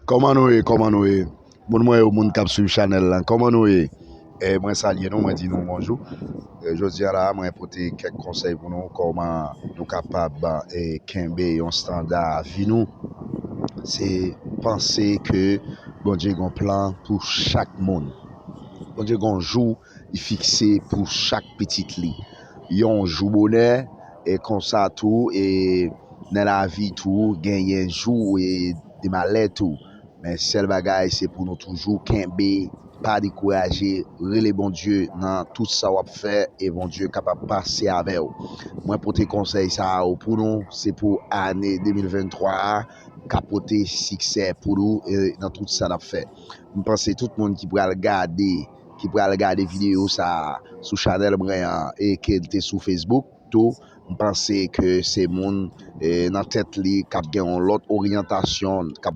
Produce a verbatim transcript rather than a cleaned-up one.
Kòman nou ye? Kòman nou ye? Moun mwen yo, moun k ap swiv chanèl lan, kòman nou ye? E, mwen salye nou, mwen di nou bonjou. E, jodi a la, mwen pote kèk konsèy pou nou, kòman nou kapab, e, kenbe yon standa vi nou. Se panse ke Bondye gen yon plan pou chak moun. Bondye gen yon jou li fikse pou chak pitit li. Yon jou bonè, e konsa tou, e nan lavi tou, genyen jou e de malè tou. Men sèl bagay, se pou nou toujou kenbe, pa dekouraje, rele Bondye nan tout sa w ap fè, e Bondye kapab pase avè w. Mwen pote konsèy sa yo pou nou, se pou ane de mil venntwa a, ka pote siksè pou nou, e nan tout sa n ap fè. M panse tout moun ki pral gade, ki pral gade videyo sa a sou chanèl mwen an, e ke l te sou Facebook tou, m panse ke se moun, e, nan tèt li k ap gen yon lòt oryantasyon, k ap